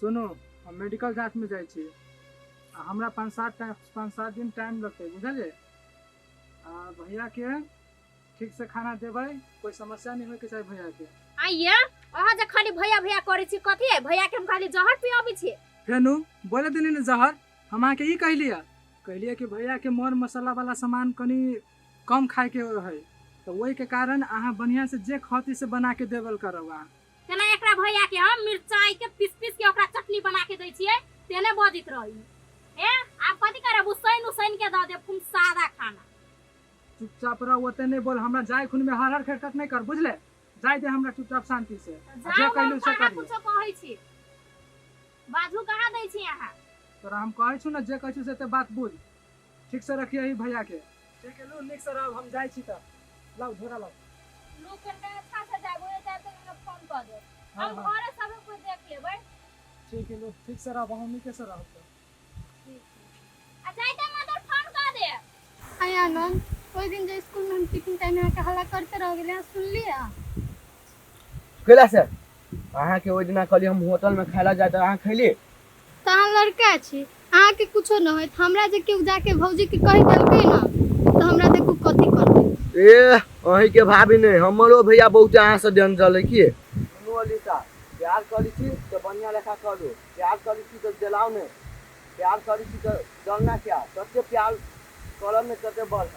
सुनू, हम मेडिकल जाँचमे जाइ छी आ हमरा 5-7 दिन टाइम लगतै, बुझलियै? आ भैयाके ठीक से खाना देबै, कोई समस्या नहीं होइके चाही भैयाके। आइए अहाँ जे खाली भैया भैया करै छी कथी है? भैया के हम खाली जहर पियाबै छी। फेनु बोले देली ने जहर, हम अहाँके ई कहलियै, कहलियै कि भैयाके मर मसाला वाला सामान कनि कम खाइके है, तऽ ओहिके कारण अहाँ बढ़िआँ से जे खती से बना के देबल करब अहाँ। तेना एकरा भैया के हम मिरचाई के पीस पीस के ओकरा चटनी बना के दै छियै तेने बजैत रही। ए आब कथी करब, उसैन उसैन के दऽ देब खूब सादा खाना। चुपचाप रह, ओते नहीं बोल, हमरा जाय खून में हर हर खटखट नहीं कर, बुझले? जाय दे हमरा चुपचाप शांति से। जाओ, जे हम कहलू से कहाँ करियो। कुछो कहै छी, बाजू कहाँ दै छी अहाँ? तोरा हम कहै छु ने, जे कहै छु से ते बात बुझ, ठीक से रखिए भैया के। ठीक है, लू नीक से रहब, हम जाइ छी तऽ। लाउ झोरा लाउ। लोग के अच्छा से जाबो जाए तऽ हमरा फोन कऽ देब। हाँ, हम हाँ। घरे सब कोई देख लेबै। ठीक है, लू ठीक से रहब, हम नीके से रहब। आ जाइते मदर फोन कऽ देब। आय आनंद, ओहि दिन जे स्कूल में हम टिफिन टाइम अहाँके हल्ला करते रह गेलियै, अहाँ सुनलियै? कैला से अहाँके ओहि दिना कहली हम होटल में खाय ला जाय तऽ अहाँ खैली? तऽ अहाँ लड़का छी, अहाँके कुछो न होयत, हमरा जे केओ जाके भौजी के कहि देलकै न तऽ हमरा देखू कथी करतै। ए अहीं के भाभी नहीं, हमरो भैया बहुत अहाँ से डेंजर है। की सुनू अलीसा, प्यार करी छी तऽ बढ़िया लेखा करू, प्यार करी छी तऽ जलाउ नहीं, प्यार करी छी तऽ जलना क्या, तते प्यार करब नहीं तते बढ़त।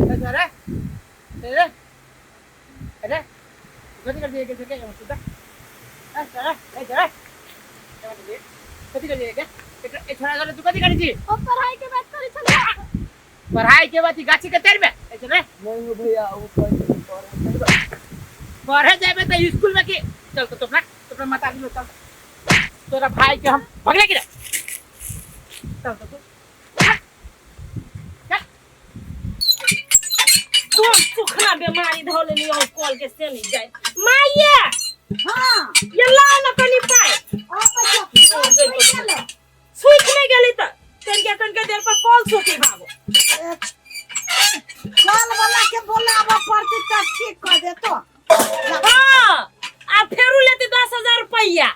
अरे अरे अरे कथी कर दिए के के सुधा? अरे अरे अरे कथी कर दिए के ए छोरा तू कथी करै छी? ओ पढ़ाई के बात करै छलै। पढ़ाई के बात गाछी के तर में ऐसे रे? नहीं हो भैया, वो पढ़े पढ़े जाबे त स्कूल में के चल तो तोरा तोरा माता जी चल तोरा भाई के हम भगले के रे चल तो तू कोन सुखना बीमारी धऽ लेली अहूँ कल के से नहीं जाए। माइये हाँ ये लाओ ना कनी पाइ। सुख नहीं गेली तऽ कनिके कनिके देर पर कल सुखी भागो। कल वाला के बोलाबऽ पड़तै तऽ ठीक कऽ देतो। हाँ आ फेरू लेती 10,000 रुपैआ।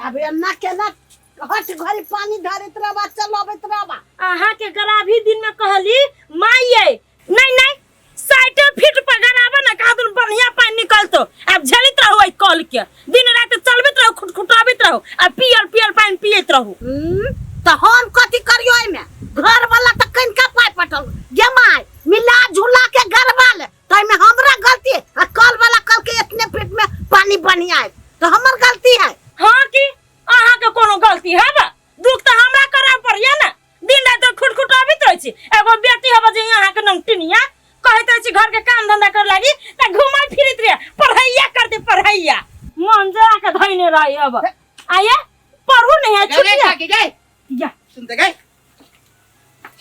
आब एना केना हट घड़ी पानी ढारैत रहबा चलबैत रहबा। अहाँ के गराभी दिन में कहली माइये नहीं नहीं 60 फीट पर गराबा ना कहा दुन बढ़िया पानी निकलतो, अब झेलित रहो एहि कल के, दिन रात चलबैत रहो खुटखुटाबैत रहो आ पियर पियर पानी पियत रहो। तऽ हम कथी करियो एहिमे? घर वाला तऽ कनिका पाइ पठल गे माय, मिला झुला के गरबा ले, तऽ एहिमे हमरा गलती है? आ कल वाला कल के इतने फीट में पानी बढ़िया है तऽ हमर गलती है? हाँ की अहाँ के कोनो गलती है बा? दुख तऽ हमरा करऽ पड़िया ना, दिन रात खुटखुटाबैत रहै छी। एगो बेटी हबे जे अहाँ के नमटिनिया कहैत रहै छी घर के काम धंधा कर लागी तऽ घुमै फिरैत रहे, पढ़ैया करते पढ़ैया मन जरा के धैने रहे। अब आये पढ़ू नहीं है छुट्टी के गए या सुनते गए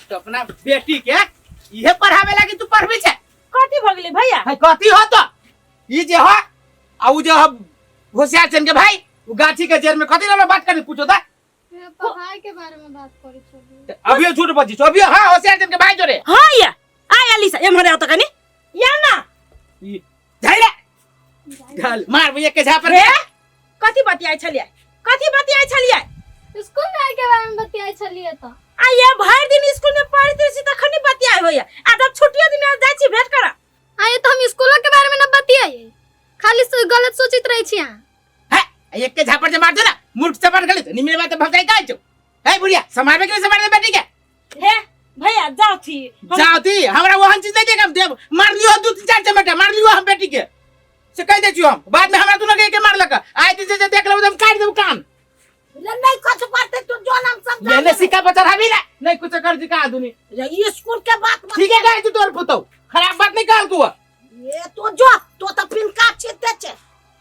तो अपना बेटी के इहे पढ़ावे लागी तू पढ़बी छे? कथी भऽ गेलै भैया? है कथी हो तो ई जे हो आ उ जे हो होशियार चन के भाई उ गाछी के जड़ में कथी रहलो बात करे पूछो ता। पढ़ाई के बारे में बात करै छलियै। अभियो झूठ बजी छो अभियो। हां होशियार चन के भाई जोरे। हां या आय अलीसा एम्हर आउ त कनी या ना ई जाई रे ढाल मार भैया के झापर रे। कथी बतियाइ छलियै, कथी बतियाइ छलियै? स्कूल जाय के बारे में बतियाइ छलियै तऽ। आ ये भरि दिन स्कूल में पढ़ैत रहै छी तखन बतियाइ होइया, आ जब छुट्टियो दिन में जाइ छी भेंट करऽ। आये तऽ हम स्कूलो के बारे में न बतियाइए, खाली गलत सोचैत रहै छी अहाँ। है एक के झापर जे मार दे ना मूर्ख चपाट गली तो निमने बात भगाई का छो। है बुढ़िया समारबे के समार दे बेटी के। हे भैया जाओ थी जाओ थी, हमरा वहन चीज नहीं देगा देव मार लियो दू तीन चार चमेटा मार लियो हम बेटी के से कह दे छियो हम, बाद में हमरा तू लगे के मारलक आइ दिन जे देख लेब त हम काट देब कान। ले नहीं कुछ पड़ते तू जो नाम समझा ये ले सिक्का पर चढ़ाबी रे नहीं कुछ कर जी का आदमी रे स्कूल के बात मत ठीक है गाय तू तोर पुतौ खराब बात नहीं कहल तू। ये तो जो तो तो पिनका छिते छे।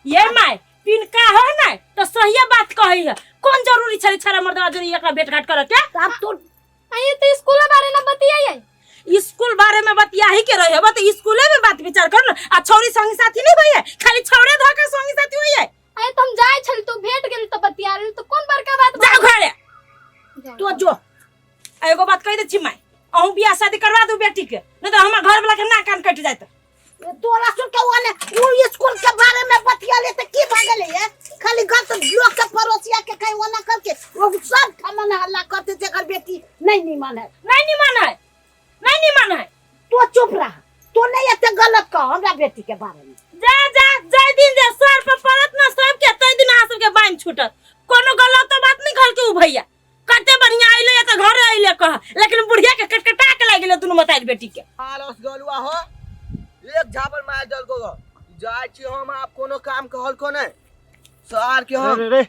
ये my पिनका हो ना तो सही बात कहई है, कौन जरूरी छले छरा मर्दवा जरूरी एकरा भेंट घाट करे के? तब तू आये तो स्कूल बारे में बतियाई। स्कूल बारे में बतियाही के रहे बा तो स्कूले में बात विचार कर ना, आ छौरी संगी साथी नहीं होई है, खाली छौरे धो के संगी साथी होई है। आये तो हम जाय छली तो भेंट गेली तो बतिया लेली, तो कौन बड़का बात? जाओ घरे तो जो। आ एगो बात कह दे छी my, अहूँ बियाह शादी करवा दू बेटी के, नहीं तो हमर घर वाला के नाक कान कटि जायत। तोरा सुन के ओने उ स्कूल के बारे में बतिया ले त की भऽ गेलै ये? खाली गलत लोग के पड़ोसिया के कहीं ओना कर के निमन है। नहीं निमन है, नहीं निमन है। तो चुप रह, तो नहीं एते गलत कह हमरा बेटी के बारे में। जा जा, जाय दिन जे सर पर पड़त ना सबके, तै दिन अहाँ सबके बान्हि छूटत। कोनो गलत बात नहीं कहलकै उ भैया, कते बढ़िया अइले त घरे अइले कह, लेकिन बुढ़िया के कटकटा के लागि गेलै दुनू मतारी बेटी के। आलस गलुआ हो, एक झापर मार दलको गो। जाइ छी हम, आब कोनो काम कहल को नहीं सार के हम। रे रे,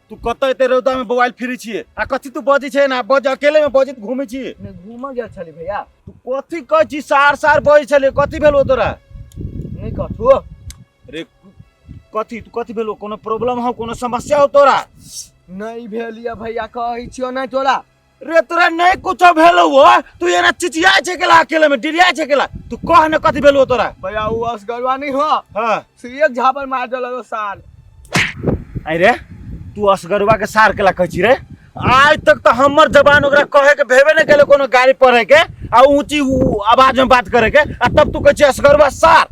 तू कतऽ एते रौदा में बौआइल फिरै छियै आ कथी तू बजै छै ना बज, अकेले में बजैत घूमै छियै? नहि, घूमऽ गेल छली भैया। तू कथी कहै छी सार सार बजै छलै, कथी भेलो तोरा? नहि कथो। रे कथी तू कथी भेलो, कोनो प्रॉब्लम हो, कोनो समस्या हो तोरा? नहीं भेल ये भैया, कहै छियो नहीं तोरा। रे तोरा नहीं कुछो भेलो हो, तू एना चिचिया छै केला अकेले में, डिरिया छै केला, तू कह ने कथी भेलो तोरा? भैया उ असगरवा नहीं हो। हाँ। से एक झापर मार देलक सार। अरे तू असगरवा के सार केला कहै छी रे? आज तक तो हमर जबान ओकरा कहे के भेबे नहीं केले कोनो गाड़ी पढ़े के आ ऊंची आवाज में बात करे के, आ तब तू कहै छी असगरवा सार।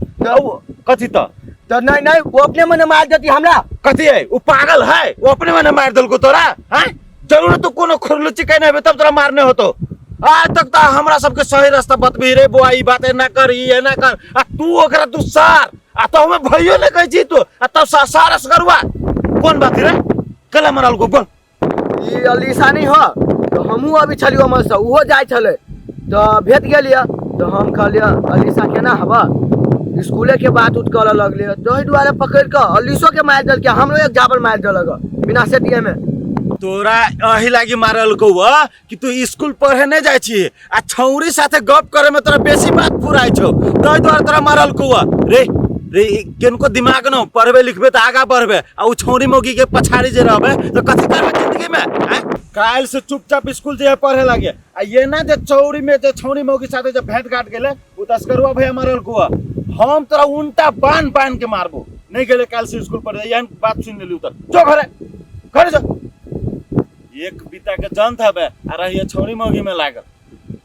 कथी त? तो नहीं नहीं, वो अपने मने मार देती हमरा। कथी है वो पागल है, वो अपने मने मार देलको तोरा? हैं जरूर तू कोनो खुरलुची कहने हेबे तब तोरा मारने होतो। आज तक तो हमरा सबके सही रास्ता बतबी रे बुआ, ई बात एना कर, ई एना कर, आ तू ओकरा तू सार, आ तो हमें भइयो नहीं कहै छी तू, आ तब सार असगरवा कोन बात रे कला मरल को बोल। ई अलीसा नहीं हो तो हमहूँ अभी छलियो हमर से, उहो जाइ छलै तो भेट गेलियै तो हम कहलियै अलीसा केना हबऽ, स्कूले के बात उत करऽ लगलियै, ताहि दुआरे पकड़ि कऽ अलीसो के मारि देलकै, हमरो एक झापर मारि देलक बिना सेतिये में। तोरा एही लागी मारलकौ कि तू स्कूल पढ़े नहीं जाइ छी आ छौरी साथे गप करे में तोरा बेसी बात फुराइ छौ, ताहि दुआरे तोरा मारलकौ। रे रे केनको दिमाग न पढ़बे लिखबे तऽ आगा बढ़बे, आ उ छौरी मौगी के पछाड़ी जे रहबे तऽ कथी करबे जिंदगी में? काल्हि से चुपचाप स्कूल जे पढ़े लागे, आ ये ना जे चौरी में जे छौरी मौगी साथे जे भेंट घाट गेले उ तस्करुआ भैया मारलकौ, हम तोरा उल्टा बान्ह बान्ह के मारबो। नहीं गेले काल्हि से स्कूल पढ़े, एहन बात सुनि लेली त जो घरे घरे जो। एक बीता के जंत हबे आ रहिए छौरी मौगी में लागल,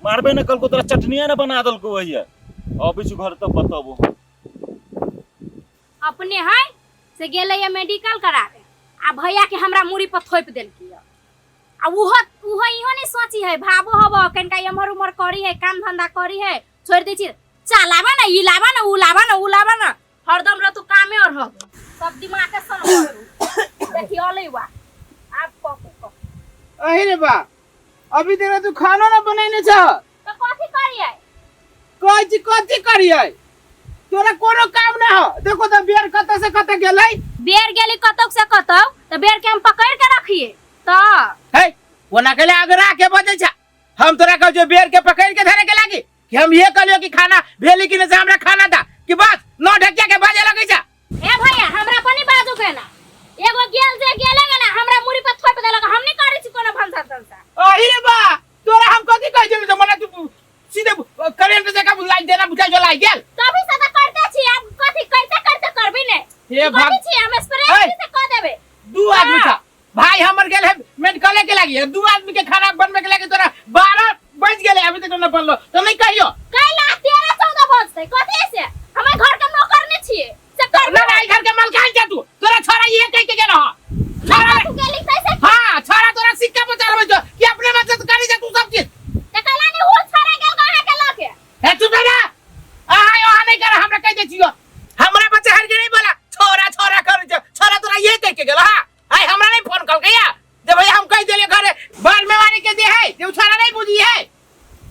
मारबे न कलको तोरा चटनिया न बना देलको वही। अबै छी घर तब बतबो। अपने है से गेलै ये मेडिकल कराबे आ भैया के हमरा मुड़ी पर थोपि देलकै। आ उहो उहो इहो नहीं सोची है, भाबो हबो कनिका एम्हर उम्हर करी है, काम धंधा करी है, छोड़ दै छी चलाबा ना ई लाबा ना ऊ लाबा ना ऊ लाबा ना, हरदम रह तू कामे और रह, सब दिमाग के सन देखियो अलै वा आब कहू कहू। अही रे बा, अभी तक तू खानो ना बनैने छ। तो कथी करियै? कहै छी कथी करियै, तोरा कोनो काम ना हो। देखो तो बेर कतऽ से कतऽ गेलै। बेर गेली कतौ से कतौ, तऽ बेर के हम पकड़ के रखिए तऽ। हे ओना कहले अगरा के बजै छ, हम तोरा कहै छियौ बेर के पकड़ के धरे के लागी कि हम ये कहलियो कि खाना भेली कि नहीं से हमरा खाना दा कि बस नौ ढकिया के बाजे लगै छ। ए भैया हमरा पर नहीं बाजू के ना, एगो गेल जे गेले ना हमरा मुड़ी पर थोप देलक, हम नहीं करै छी कोनो भनसा तनसा। अही रे बा, तोरा हम कथी कहै छियौ, मने तू सीधे करेंट जका लाइट देना बुझाइ जो लाग गेल। तभी से त करते छी, आब कथी करते करते करबी ने। हे कथी भग छी, हम स्प्रे हे। से क देबे। दू आदमी था भाई हमर गेल है मेडिकले के लागी, दू आदमी के खाना बनबे के लागी तोरा 12 बज गेले अभी तक न बनलो तो नहीं कहियो। कैला 13 14 बजते कथी से, हमर घर के नौकर नहीं छिए से करबे। ना ना, घर के मालकान जा तू, तोरा छोरा ये कह के गेल हो। छोरा तू गेली तैसे। हां छोरा तोरा सिक्का पर चढ़बै छौ कि अपने मदद करी जा तू सब चीज। त कैला नहीं हो छोरा गेल कहां के लके। हे चुप रह ना, आहा ओहा नहीं कर, हमरा कह दे छियो हमरा बच्चा हर के नहीं बोला छोरा छोरा कर छौ, छोरा तोरा ये कह के गेल। हां आइ हमरा नहीं फोन कल गया जे भैया हम कह देलिए घरे बार में वाली के दे है जे छोरा नहीं बुझी है,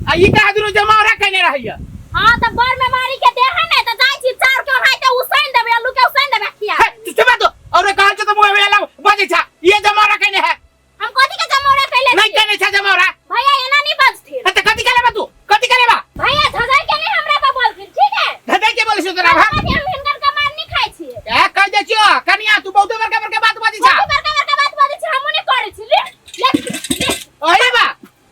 आ ई कहा दुनु जमावरा कहने रहैया। हां त बर में मारी के दे है ने त जाय छी चार के हाय त उसैन देबे, आलू के उसैन देबे खिया। हे, तू चुप रह तू, और कहा छ त मुंह में लग बजै छ ये जमावरा कहने है। हम कथी के जमावरा कहले नहीं कहने छ जमावरा। भैया एना नहीं बजथिन। त कथी कहले बा तू, कथी कहले बा? भैया झगड़ के नहीं हमरा पर बोलथिन, ठीक है? झगड़ के बोलै छ तोरा, हां? कथी हम हिनकर के मार नहीं खाइ छी। ए कह दे छियो कनिया तू बहुत बड़का बड़का बात बजै छ। बहुत बड़का बड़का बात बजै छी, हमहु नहीं करै छी। ले ले ले। अरे बा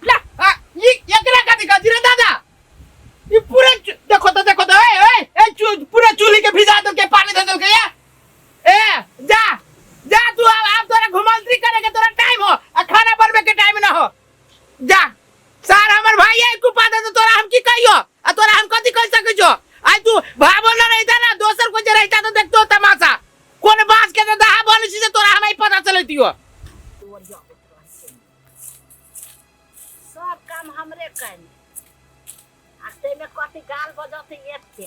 ला। आ, ई एकरा कथी कहै छी रे दादा? ई पूरा देखो तो, देखो तो, ए, ए, ए, पूरा चूल्ही के भिजा देलकै, पानी दे देलकै, या। ए, जा, जा तू अब तोरा घुमंत्री करे के तोरा टाइम हो, आ खाना बनबे के टाइम ना हो। जा, सार हमर भाई है, कुपा दे तो तोरा हम की कहियो? आ तोरा हम कथी कह सकै छो? आइ तू भाबो न रहिता ना, दोसर कोई जे रहिता तो देखतो तमाशा। कोन बांस के जे दहा बनै छी से तोरा हम ई पता चलैतियो। सब काम हरदम हमरे कहने आ ताहिमे कथी गाल बजत एते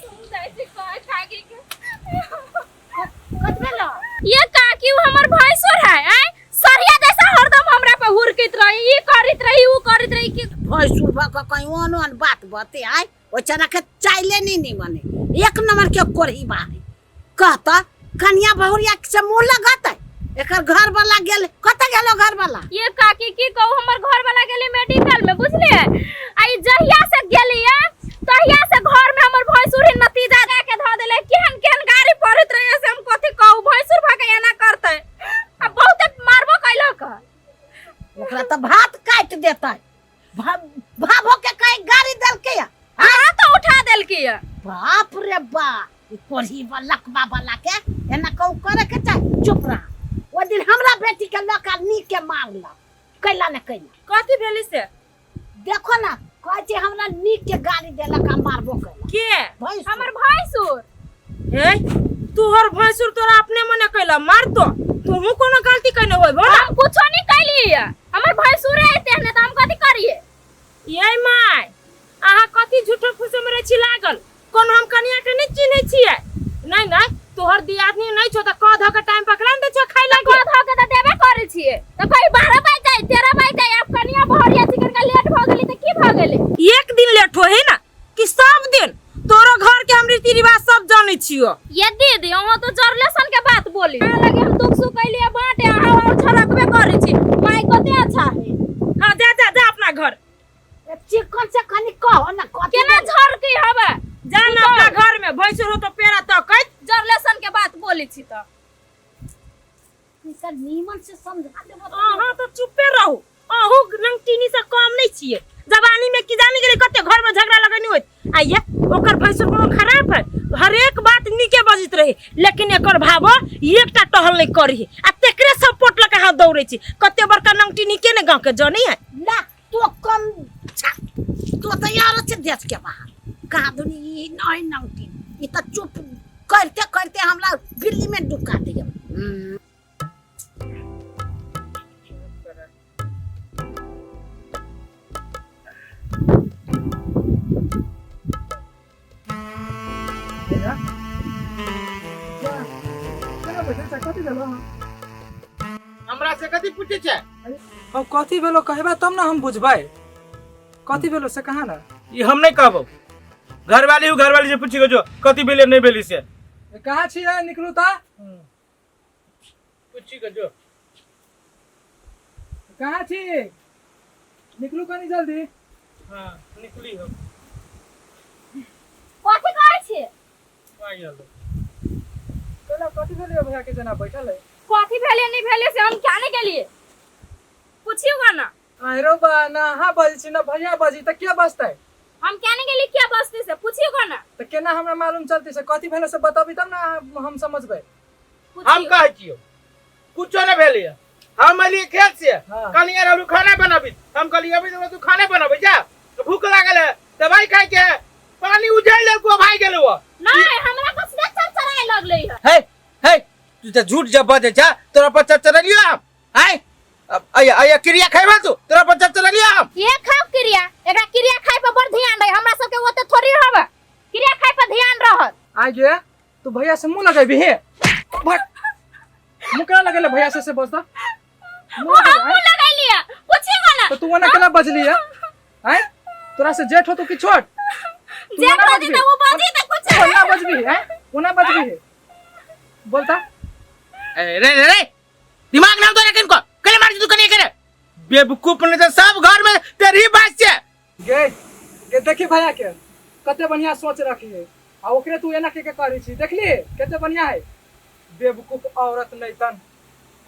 कथी भेलो? ये काकी उ हमर भैंसुर है आय सरिया जैसा हरदम हमरा पे हुरकैत रही, ई करैत रही उ करैत रही कि भैंसुर भऽ कऽ कहीं ओहन ओहन बात बते आय ओहि चना के चाइले नहीं निमने एक नंबर के कोरही बाहरी कहता कनिया बहुरिया से मुंह लगत एकर घर वाला गेल कत गेलो घर वाला? ये काकी की कहू, हमर घर वाला गेली मेडिकल में बुझलिए, आ ई जहिया से गेली तहिया से घर में हमर भैंसुर ही नतीजा दे के धऽ देले। केहन केहन गाड़ी पढ़ैत रहे से हम कथी कहू, भैंसुर भऽ के एना करतै आ बहुते मारबो कैलक। ओकरा तऽ भात काटि देतै, भाभो के कहीं गाड़ी देलकै हां तो उठा देलकै। बाप रे बा, ई कोढ़ी लकबा वाला के एना कहू करे के चाही। चुप रह, ओ दिन हमरा बेटी के लऽ के नीक के मारलक, कैला ने कैला। कथी भेली से? देखो ना, कहै छै हमरा नीक के गाली देलक आ मारबो कैला। के? भैंसुर। हमर भैंसुर। हे तोहर भैंसुर तोरा अपने मने कैला मार तो तुहू कोनो गलती कैने होइबो ना? हम कुछो नहीं कैली, हमर भैंसुरे एते ने त हम कथी करिए? ये my अहाँ कथी झूठो फूसे में रहे छी लागल? कोनो हम कनिया के नहीं चिन्है छियै। नहीं नहीं तोहर दियादनी नहीं छौ त कह ध के टाइम पकड़ा ने दै छौ खाइ लागी। कह ध के त देबे करै छियै, त कहीं 12 बाजि जाय 13 बाजि जाय, आब कनिया बहरिया चिकन का लेट भ गेली त की भ गेलै? एक दिन लेट होई ना कि सब दिन? तोरो घर के हम रीति रिवाज सब जानै छियो। ये दीदी अहाँ तो जरले सन के बात बोली, अहाँ लगे हम दुख सुख कैलिए बाटे, अहाँ और झड़कबे करै छी। माय कते अच्छा है। हां जा जा जा अपना घर। चिकन से कनी कहो ना कथी केना झड़की हवे? जा ना अपना घर में, भैंसुर हो तो पेड़ा तकैत। जरले सन के बात बोली छी त सर नीमन से समझा देबो। अहाँ तो चुपे रहू, अहू नंगटीनी से कम नहीं छियै। जवानी में की जानी गेलै कते घर में झगड़ा लगनी होइत। आइए ओकर भैंसुर कोनो खराब है, हरेक बात नीके बजैत रहे, लेकिन एकर भावो एकटा टहल नहीं करही आ तेकरे सपोर्ट लऽ के अहाँ दौड़ै छी। कते बड़का नंगटीनी के ने गाँव के जनै है। ना तो कम छा, तो तैयार छै देश के बाहर कहाँ दुनी ई नहीं नंगटी, ई त चुप करते करते हमरा बिल्ली में डुका दियो। हमरा से कथी पूछे छै? हम कथी भेलो कहबा तब ना हम बुझबै, कथी भेलो से कहा ना? ई हम नहीं कहबो, घरवाली हूँ, घरवाली से पूछी जो कथी भेले नहीं भेली से। कहाँ छियै निकलू ता? पूछी के जो कहाँ छी, निकलू कनी जल्दी। हाँ निकली हम। कथी कहै छी? कहला कथी भेलै भैया के जना बैठल है? कथी भेलै नहीं भेलै से हम क्या नहीं गेलिए, पूछियो ना। अरे बा ना अहाँ बजै छी ना भैया बजी त के बजतै? हम क्या नहीं गेलिए क्या बजतै से पूछियो ना। त केना हमरा मालूम चलतै से कथी भेलै से बताबी तब ना हम समझबै। हम कहै छियो कुछो नहीं भेलै, हम अलिए खेत से कहलिए रहलू खाना बनाबी, हम कहलिए अभी तू खाना बनाबी जा, भूख लागल है दवाई खाइ के है, पानी उझाइ लेलको भाई गेलो। नहीं हमरा कुछ नहीं चरचराए लगलै है। हे हे तू त झूठ जब बजै छ, तोरा पर चरचरलियो हम? आय अया अया क्रिया खैबा तू, तोरा पर चरचरलियो हम? ये खाओ क्रिया, एकरा क्रिया खाइ पर बड़ ध्यान रहे, हमरा सबके ओते थोड़ी रहब, क्रिया खाइ पर ध्यान रहत। आ गे तू भैया से मुंह लगेबी हे? मुंह केना लगेले भैया से बजता? मुंह लगेलिए पूछियो ना। तो तू ओना केना बजली है? आय तोरा से जेठ हो तू की छोट? जेठ हो त उ बजी त कुछ ओना बजबी है, ओना बजबी है बोलता। ए रे रे रे दिमाग ना तोरा किनको कले मार तू कने करे बेवकूफ ने तो सब घर में तेरी बात से। गे गे देखी भैया के कते बढ़िया सोच रखी है आ ओकरे तू एना के के करी छी, देखली कते बढ़िया है। बेवकूफ औरत नहीं तन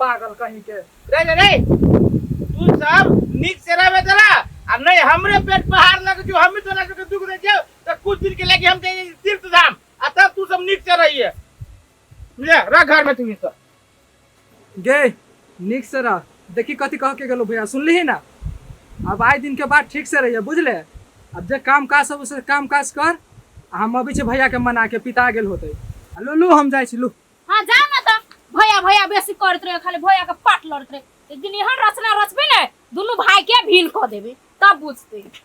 पागल कहीं के। रे रे रे तू सब निक से रहबे तोरा आ नहीं हमरे पेट पहाड़ लग जो हम तोरा सबके दुख दे छौ त कुछ दिन के लागी हम जाइए तीर्थ धाम आ तब तू सब निक से रहिए। ले रह घर में तू सब। गे निक से रह, देखी कथी कह के गेलो भैया सुनली ही ना। अब आए दिन के बाद ठीक से रहिए बुझले। अब जे काम काज सब उसे काम काज कर, आ हम अबै छी भैया के मना के पिता गेल होते। लू लू हम जाइ छी लू। हाँ जा ना त भैया भैया बेसी करत रहे, खाली भैया के पाट लड़त रहे। एक दिन एहन रचना रचबे ने दुनू भाई के भीन क देबे तब बुझते।